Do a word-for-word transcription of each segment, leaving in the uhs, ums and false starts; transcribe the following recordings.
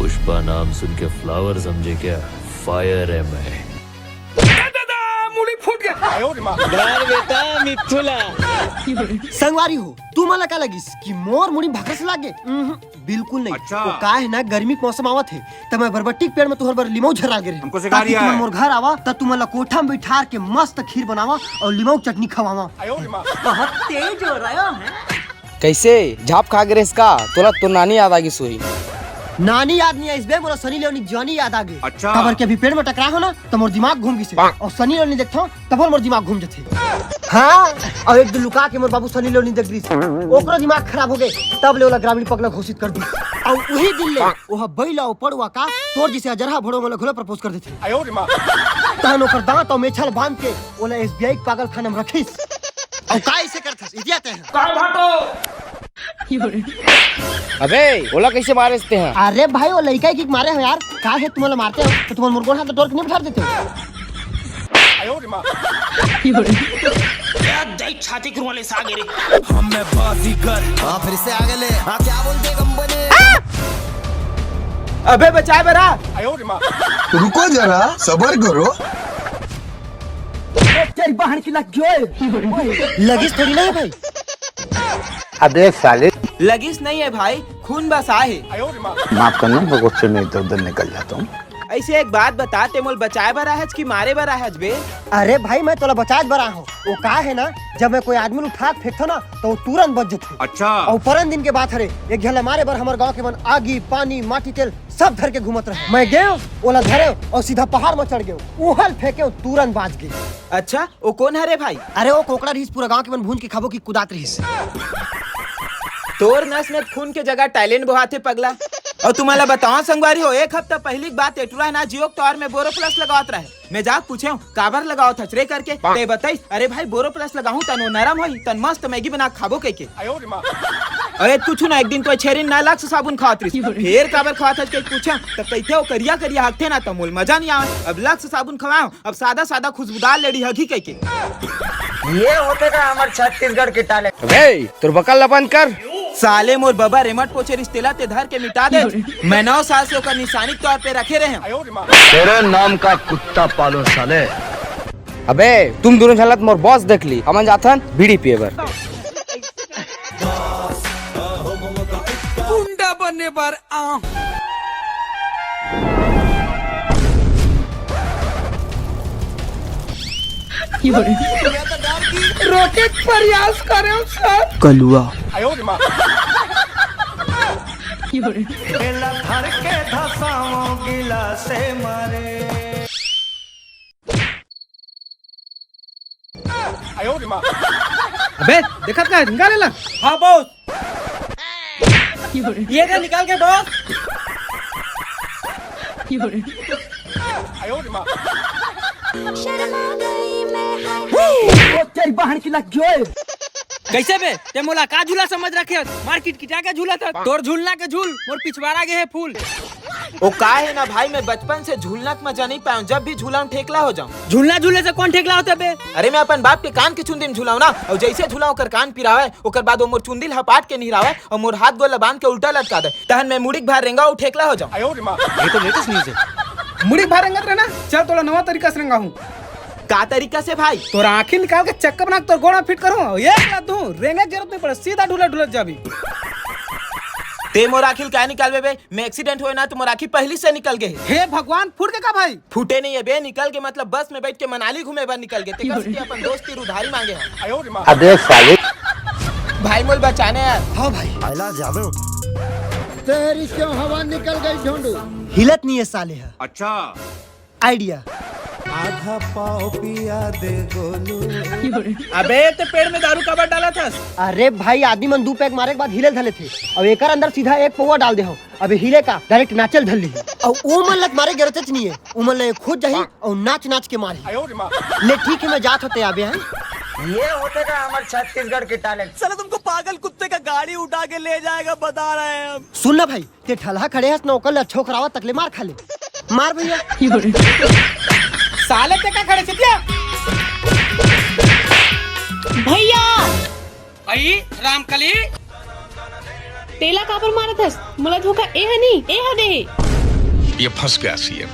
पुष्पा नाम सुन के फ्लावर समझे क्या? फायर है मैं। धर बेटा मिथुला। संगवारी हो, तुमन ला का लगिस कि मोर मुड़ी भकस लागे? उहुं, बिल्कुल नहीं। अच्छा। वो का है ना, गर्मी के मौसम आवत है, त मैं बरबट्टी के पेड़ में तुहर बर लिमऊ झर्रा गे रहे। हमको सिखा दिया है। मोर घर आवा त तुमन ला कोठा में बिठार के मस्त खीर बनावा और लिमऊ चटनी खवावा। बहुत तेज हो रहा है। कैसे झाप खा गे रेस का? तोला तो नानी याद आ गिस होही। नानी याद नहीं आइस बे, मोला सनी लियोनी के जॉनी याद आ गे। अच्छा। काबर के अभी पेड़ में टकरा हो ना, तो मोर दिमाग घूम गिस हे। और सनी लियोनी देखथो, तब मोर दिमाग घूम जथे। हाँ, और एक दिन लुका के मोर बाबू सनी लियोनी देख गिस, ओकरो दिमाग खराब हो गे। तब ले ओला ग्रामीण पगला घोषित कर दी। और वही दिन ले ओह बैला और पड़वा का तोर जैसे अजरहा भड़ो मोला घोला प्रपोज कर देथे। तहन ओकर दांत और मेछल बांध के ओला एसबीआई के पागल खाना में रखिस। और का इसे करथस इडियट है। अबे ओला कैसे मारे सते हैं? अरे भाई, वो लइका की मारे हो यार। का है तुम्हारा मारते हो तो तुम्हारा मुर्गोन हाथ तोड़ के नहीं बिठा देते हो? क्या दई छाती के रुआ ले सागे रे। हम मैं बाजीगर। हाँ, फिर से आगे ले। हाँ, क्या बोलते कंपनी? अबे बचाए बरा। रुको जरा, सबर करो। तेरी बहन की लग गई। लगिस थोड़ी नहीं भाई। अबे साले। लगिस नहीं है भाई, खून बसा है। माफ करना, मैं गुस्से में इधर उधर निकल जाता हूँ। ऐसे एक बात बता, ते मोल बचाए बर आहज कि मारे बर आहज बे? अरे भाई, मैं तोला बचाए बर आया हूँ। वो का है ना, जब मैं कोई आदमी उठा के फेंकता ना, तो वो तुरंत बच जाते। अच्छा। और परन दिन के बात हरे, एक झला मारे बर हमारे गांव के मन आगी, पानी, माटी, तेल सब धर के घूमत रहे। मैं गए, ओला धरे और सीधा पहाड़ में चढ़ गए, उहल फेंके, तुरंत बाज गए। अच्छा, वो कौन हरे भाई? अरे वो कोकड़ा रहीस, पूरा गांव के मन भूंज के खाबो की कुदात रहीस। तोर नस में खून के जगह टाइलेंट बोहाथे पगला। और तुम्हारा बताओ संगवारी हो, एक हफ्ता पहली की बात, एटुरा ना जियो के तौर में बोरो प्लस लगावत रहे। मैं जाके पूछे हूँ काबर लगावत हच रे करके, ते बताइस, अरे भाई बोरो प्लस लगाहूँ तन वो नरम होई, तन मस्त मैगी बना खाबो कह के। अरे कुछ ना, एक दिन तो छेरिन ना लक्स साबुन खावत रहीस, फिर काबर खावत हच के पूछे, तब कहते हो करिया करिया हकथे ना, तो मोल मजा नहीं आवे। अब लक्स साबुन खवाओ, अब सादा सादा खुशबूदार लेडी हगी कह के। ये होते का हमार छत्तीसगढ़ के टैलेंट। अबे तोर बकल ला बंद कर। साले मोर बबा रेमट पोछे रिश्तेला ते धर के मिटा दे। मैं नौ साल से ओकर निशानी के तौर पे रखे रहे हैं। तेरे नाम का कुत्ता पालो साले। अबे तुम दोनों झलत मोर बॉस देख ली, हमन जाथन बीड़ी पिए बर। गुंडा बनने पर आ। रोके के प्रयास करे सर। कलुआ। बेला धर के धसाओ गिलासे मारे। अबे देखत का है, निकाल ला। हाँ बॉस। ये क्या निकाल के बॉस? वो तेरी बहन की लग गई। कैसे बे? ते मोला का झूला समझ रखे हस? मार किटकिटा के झूला था। तोर झूलना के झूल, मोर पिछवाड़ा गे है फूल। ओ का है ना भाई, मैं बचपन से झूलना के मजा नहीं पाऊँ। जब भी झूलाऊँ ठेकला हो जाऊँ। झूलना झूले से कौन ठेकला होता बे? अरे मैं अपन बाप के कान के चुंदी में झूलाऊँ ना, और जैसे झूलाऊँ ओकर कान पिरावे, ओकर बाद वो मोर चुंदी ल हपाट के निहरावे और मोर हाथ गोड़ ल बांध के उल्टा लटका दे, तहन मैं मुड़ी के भार रेंगा और ठेकला हो जाऊँ। ये तो लेटेस्ट न्यूज है। मुड़ी के भार रेंगत रहना, चल तोला नवा तरीका से रेंगा हूँ। का तरीका से भाई? तोर आँखी निकाल के चक्का बना के तोर गोड़ में फिट करूँ, एक लात दूँ, रेंगे के जरूरत नहीं पड़े, सीधा ढुलत ढुलत जाबी। ते मोर आँखी ल का निकालबे बे? मैं एक्सीडेंट होए ना तो मोर आँखी पहली से निकल गए। हे भगवान, फूट के का भाई? फूटे नहीं है बे, निकल के मतलब बस में बैठ के मनाली घूमे बर निकल गए। तेकर सेती अपन दोस्त तीर उधारी मांगे हैं। अबे साले। भाई मोल बचाने यार। हाँ भाई। पहला जावे। तेरी क्यों हवा निकल गई ढोंडू? हिलत नहीं है साले है। अच्छा। आइडिया। आधा पाव पिया दे गोलू। अबे ते पेड़ में दारू काबर डाला था? अरे भाई, आदमी मन दू पैग मारे के बाद हिले धले थे, अब एकर अंदर सीधा एक पौवा डाल दे हो, अबे हिले का डायरेक्ट नाचल धर ली। और वो मन लत मारे जरूरत नहीं है, वो मन ले खुद जाही और नाच नाच के मारी। ले ठीक है, मैं जात होते आबे हैं। ये होते का हमारे छत्तीसगढ़ के टैलेंट। साला तुमको पागल कुत्ते का गाड़ी उठा के ले जाएगा, बता रहे हैं हम। सुन ना भाई, ते ठलहा खड़े हस ना, ओकर ले छोकरावा तकले मार खा ले। मार भैया। साले ते का खड़े छिपिया? भैया। आई रामकली। तेला काबर मारत हस? मोला धोखा ए ह नी, ए ह दे। ये फंस गया सीएम।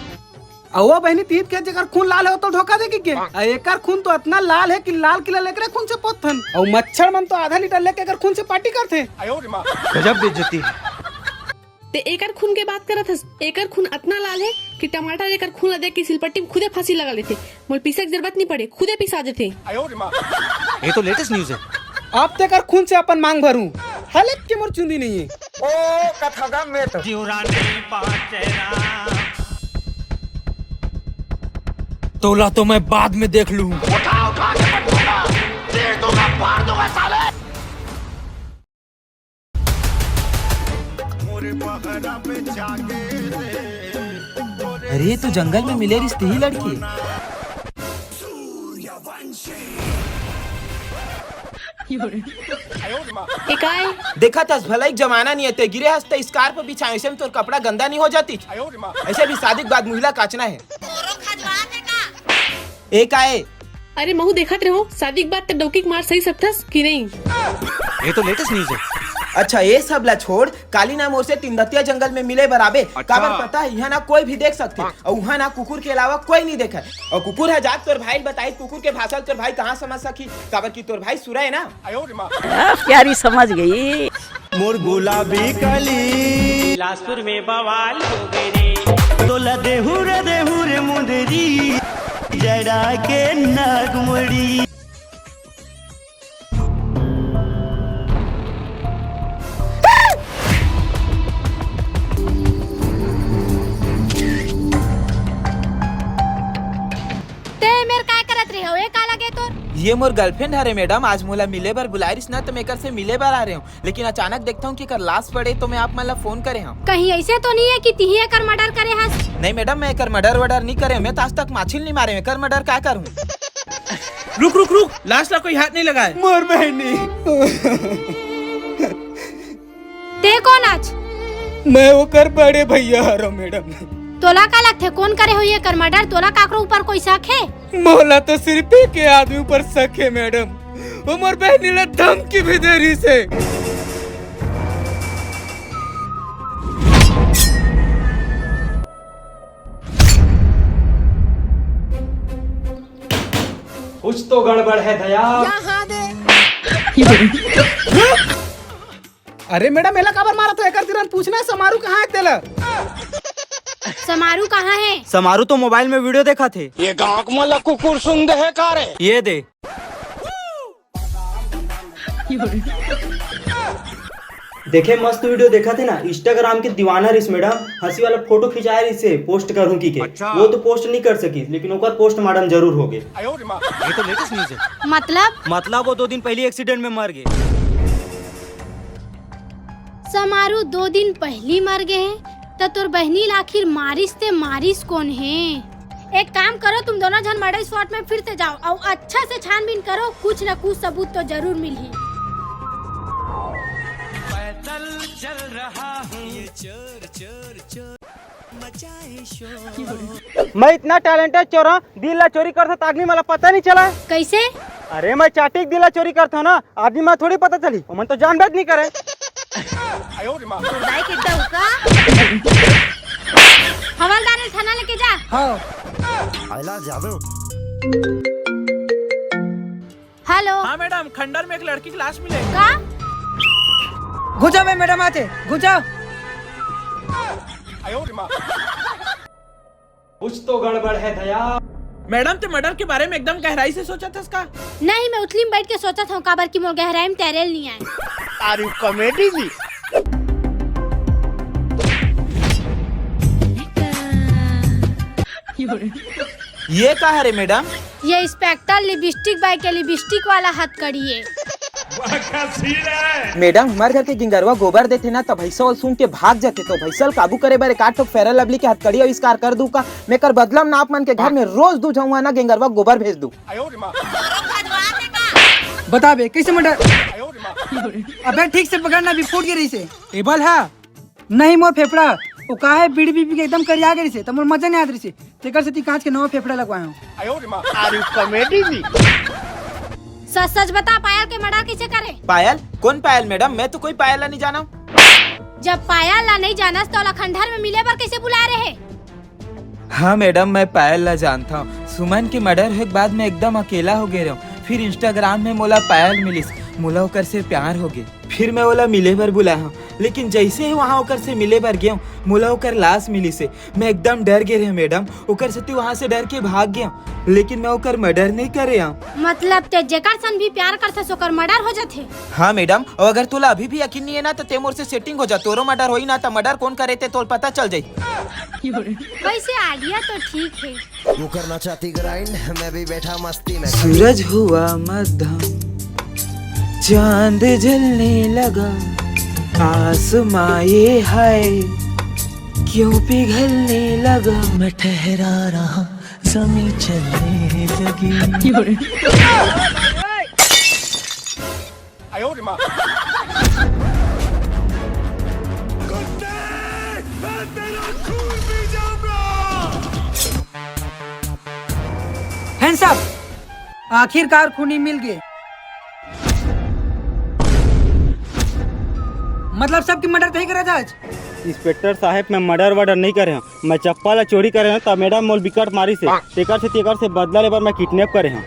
अउ वो बहिनी, तीत के जेकर खून लाल हे, वो तो धोखा दे के गे। अउ एकर खून तो अतना लाल हे कि लाल किला लेकर खून से पोतथन। अउ मच्छर मन तो आधा लीटर लेके एकर खून से पार्टी करथे। गजब बेइज्जती है। ते एकर खून के बात करत हस? एकर खून अतना लाल हे कि टमाटर एकर खून ला देख के सिलपट्टी में खुदे फांसी लगा लेथे। मोर पीसे के जरूरत नहीं पड़े, खुदे पिसा देथे। ये तो लेटेस्ट न्यूज है। अब तेकर खून से अपन मांग भरूं, हलक के मोर चुंदी नहीं है। ओ कथगम में तो। तोला तो मैं बाद में देख लूं। अरे, तू जंगल में मिले रिस तिही लड़की। ये काय? देखत हस, भला एक जमाना नहीं हे, ते गिरे हस त scarf बिछाए, अइसे में तोर कपड़ा गंदा नहीं हो जातिस। अइसे भी शादी के बाद मुहिला काचना हे। ए काय? अरे महू, देखत रहो, शादी के बाद ते डौकी के मार सही सकथस कि नहीं? ये तो लेटेस्ट न्यूज है। अच्छा, ये सब ला छोड़, काली ना मोर से तीन दतिया जंगल में मिले बर आबे। अच्छा। काबर पता है, इहाँ ना कोई भी देख सकथे, अउ उहाँ ना कुकुर के अलावा कोई नहीं देखत। अउ कुकुर ह जात तोर भाई ल बताई, कुकुर के भाषा ल तोर भाई कहाँ समझ सकही, काबर कि तोर भाई सुरा है ना। आ, प्यारी समझ गई। मोर गुलाबी कली। बिलासपुर में बवाल हो गए रे। तोला देहू रे, देहू रे मुंदरी, जड़ा के नागमोड़ी। ते मेर काय करत रहे हो? ये का लगे तोर? ये मोर गर्लफ्रेंड हरे मैडम, आज मोला मिले बर बुलाए रिस ना, तो मैं एकर से मिले बर आ रहे हूँ, लेकिन अचानक देखता हूँ कि एकर लाश पड़े, तो मैं आप मन ला फोन करे हूँ। कहीं ऐसे तो नहीं है कि तिही एकर मर्डर करे हस? नहीं मैडम, मैं एकर मर्डर वर्डर नहीं करे, मैं तो आज तक माछी नहीं मारे, एकर मर्डर का करूँ? रुक रुक रुक, लाश ला कोई हाथ नहीं लगाए। मोर बहनी। ते कोन आच? मैं ओकर बड़े भैया हरो मैडम। तोला का लगथे कोन करे होही एकर मर्डर? तोला काकरो ऊपर कोई शक हे? मोला तो सिर्फ एक आदमी ऊपर शक हे मैडम, वो मोर बहनी ला धमकी भी दे रहिस हे। कुछ तो गड़बड़ है दया। अरे मैडम, एला काबर मारत हो? एकर तिरन पूछना, समारू कहाँ है तेला? समारू कहाँ है? समारू तो मोबाइल में वीडियो देखत हे। ये गाँव के मन ला कुकुर सुन दे है का रे? ये दे। देखे, मस्त वीडियो देखत हे ना, Instagram के दीवाना रिस मैडम, हंसी वाला फोटो खिंचाए रिस हे, पोस्ट करूँ की के। अच्छा। वो तो पोस्ट नहीं कर सकी, लेकिन ओकर पोस्टमार्टम जरूर हो गे। ये तो लेटेस्ट न्यूज है। मतलब? मतलब वो दो दिन पहली एक्सीडेंट में मर गे। समारू दो दिन पहली मर गे हे, त तोर बहनी ला आखिर मारिस ते मारिस कोन हे? एक काम करो, तुम दोनों झन मर्डर स्पॉट में फिर से जाओ और अच्छा से छानबीन करो, कुछ न कुछ सबूत तो जरूर मिलही। पैदल चल रहा हूँ। मैं इतना टैलेंटेड चोर हूँ, दिल ला चोरी करथो त आदमी मन ला पता नहीं चला। कैसे? अरे मैं चाटी के दिल ला चोरी करथो ना, आदमी मन थोड़ी पता चली, ओमन तो जानबे नहीं करे। दाई के डौका। हवलदार ने थाना लेके जा। हाँ। आइला जाबे। हेलो। हाँ मैडम, खंडर में एक लड़की की लाश मिले। का? घुसा मैं मैडम आते, घुसा। कुछ तो गड़बड़ है दया। मैडम, ते मर्डर के बारे में एकदम गहराई से सोचत हस का? नहीं, मैं उथली में बैठ के सोचत हूँ, काबर कि मोर गहराई में तैरेल नहीं आए। Are you comedy me? ये का हरे मैडम? ये इंस्पेक्टर लिपस्टिक बाय के लिपस्टिक वाला हथकड़ी है। मैडम, हमारे घर के गिंगरवा गोबर देथे ना, त भैंसा वाला सूंघ के भाग जाथे, तो भैंसा ल काबू करे बर एक आध ठो फेयर लवली के हथकड़ी आविष्कार कर दूं का? मैं कर बदलम ना आप मन के घर में रोज दू झउहा ना गिंगरवा गोबर भेज दूं। बता बे, कैसे मर्डर? अबे ठीक से पकड़ना, अभी फूट गे रहिसे। टेबल है? नहीं, मोर फेफड़ा। वो का है, बीड़ी पी पी के एकदम करिया गे रहिसे, त मोर मजा नहीं आत रहिसे। तेकर सेती कांच के नवा फेफड़ा लगवाए हूँ। Are you comedy me? सच सच बता, पायल के मर्डर कैसे करे? पायल? कौन पायल मैडम? मैं तो कोई पायल ला नहीं जाना। जब पायल ला नहीं जानस, तो ओला खंडहर में मिले बर कैसे बुलाए रहे? हाँ मैडम, मैं पायल ला जानता हूँ। सुमन के मर्डर होए के बाद मैं एकदम अकेला हो गए रहूँ। फिर इंस्टाग्राम में मोला पायल मिलिस, मोला ओकर से प्यार हो गए। फिर मैं ओला मिले बर बुलाए हूँ, लेकिन जैसे ही वहाँ ओकर से मिले बर गए हूँ, मोला ओकर लाश मिलिस हे। मैं एकदम डर गए रहे मैडम, ओकर सेती वहाँ से डर के भाग गए हूँ, लेकिन मैं ओकर मर्डर नहीं करे हूँ। मतलब ते जेकर सन भी प्यार करथस ओकर मर्डर हो जाथे? हाँ मैडम, और अगर तोला अभी भी यकीन नहीं है ना तो ते मोर से सेटिंग हो जा, तोरो मर्डर होई ना तो मर्डर कौन करे ते तोल पता चल जाई। वैसे आइडिया तो ठीक है। वो करना चाहती ग्राइंड, मैं भी बैठा मस्ती में। सूरज हुआ मध्यम, चांद जलने लगा, आसमां ये हाय क्यों पिघलने लगा। मैं ठहरा रहा, जमीन चलने लगी। Hands up. आखिरकार खूनी मिल गए। मतलब सबके मर्डर तही करे था आज। इंस्पेक्टर साहब, मैं मर्डर वर्डर नहीं करे हूँ। मैं चप्पा ला चोरी करे हूँ, तब मैडम मोल बिकट मारिस हे। तेकर से तेकर से बदला लेबर मैं किडनैप करे हूँ।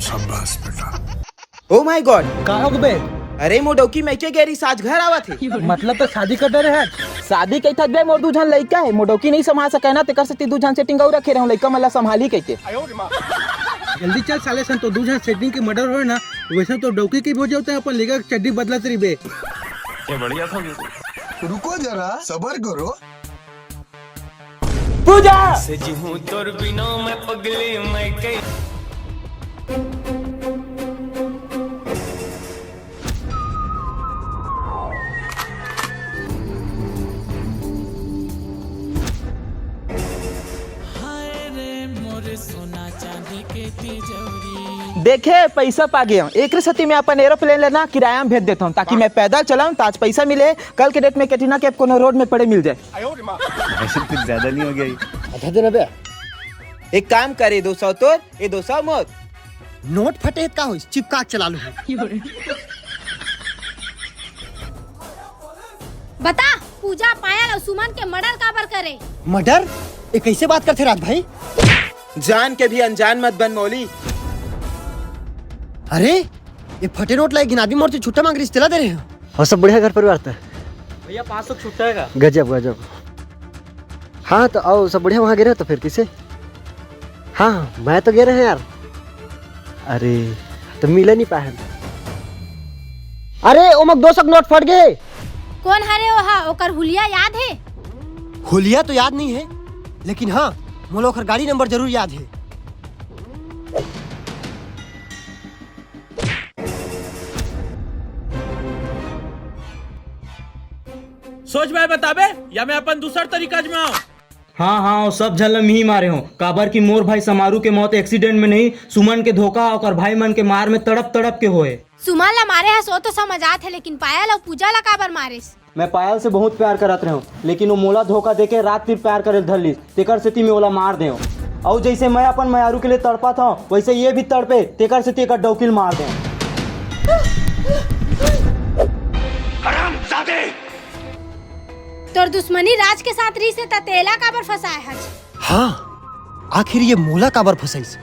शाबाश बेटा। ओ माय गॉड, का हो बे? अरे मोर डौकी मइके गे रिहिस, आज घर आवत हे। मतलब तो शादी कर डरे है। शादी कही थक बे, मोर दू झन लइका हे, मोर डौकी नहीं संभाल सके ना, तेकर सेती दू झन सेटिंग अउ रखे रहूं, लइका मन ला संभाली कहिके। जल्दी चल साले सन, तो दू झन सेटिंग के मर्डर होए ना, वैसे तो डौकी के भी हो जाते हैं, अपन लेकर चड्डी बदलत रही बे। रुको जरा, सबर करो। पूजा। देखे, पैसा पा गए हूँ, एकरे सेती मैं अपन एरोप्लेन लेना किराया में भेज देता हूँ, ताकि मैं पैदल चलाऊँ, तो आज पैसा मिले, कल के डेट में कैटरीना कैफ कोनो रोड में पड़े मिल जाए। ऐसे कुछ ज्यादा नहीं हो गया ये? आधा देना बे। एक काम करे, दो सौ तोर, ये दो सौ मोर। नोट फटे का हो, चिपका के चला लो। बता, पूजा, पायल और सुमन के मर्डर काबर करे? मर्डर? ये कैसे बात करते राज भाई? जान के भी अनजान मत बन मौली। अरे, ये फटे नोट ला एक गिनाबी मोर से छुट्टा मांग रही, तेला दे रहे हो? और सब बढ़िया घर परिवार था? भैया, पाँच सौ छुट्टा है का? गजब गजब। हाँ तो आओ, सब बढ़िया। वहाँ गे रहे तो फिर किसे? हाँ, मैं तो गे रहे यार। अरे, तो मिले नहीं पाए। अरे, ओमक दो सौ नोट फट गए। कौन हरे ओहा? ओकर हुलिया याद है? हुलिया तो याद नहीं है, लेकिन हाँ, मोला ओकर गाड़ी नंबर जरूर याद है। सोच भाई बताबे, या मैं अपन दूसर तरीका आजमाऊं? हाँ हाँ, वो सब झन ल मिही मारे हो, काबर कि मोर भाई समारू के मौत एक्सीडेंट में नहीं, सुमन के धोखा, ओकर भाई मन के मार में तड़प तड़प के होए। सुमन ला मारे हस ओ तो समझ आत हे, लेकिन पायल अउ पूजा ला काबर मारेस? मैं पायल से बहुत प्यार करत रहे हूँ, लेकिन वो मोला धोखा देके रात दिन प्यार करे धर लीस, तेकर सेती मैं ओला मार देव। अउ जैसे मैं अपन मयारू के लिए तड़पत हूँ, वैसे ये भी तड़पे, तेकर सेती एकर डौकिल मार देव। तोर दुश्मनी राज के साथ रहिस हे, त तेला काबर फंसाए हच? हाँ, आखिर ये मोला काबर फंसाइस?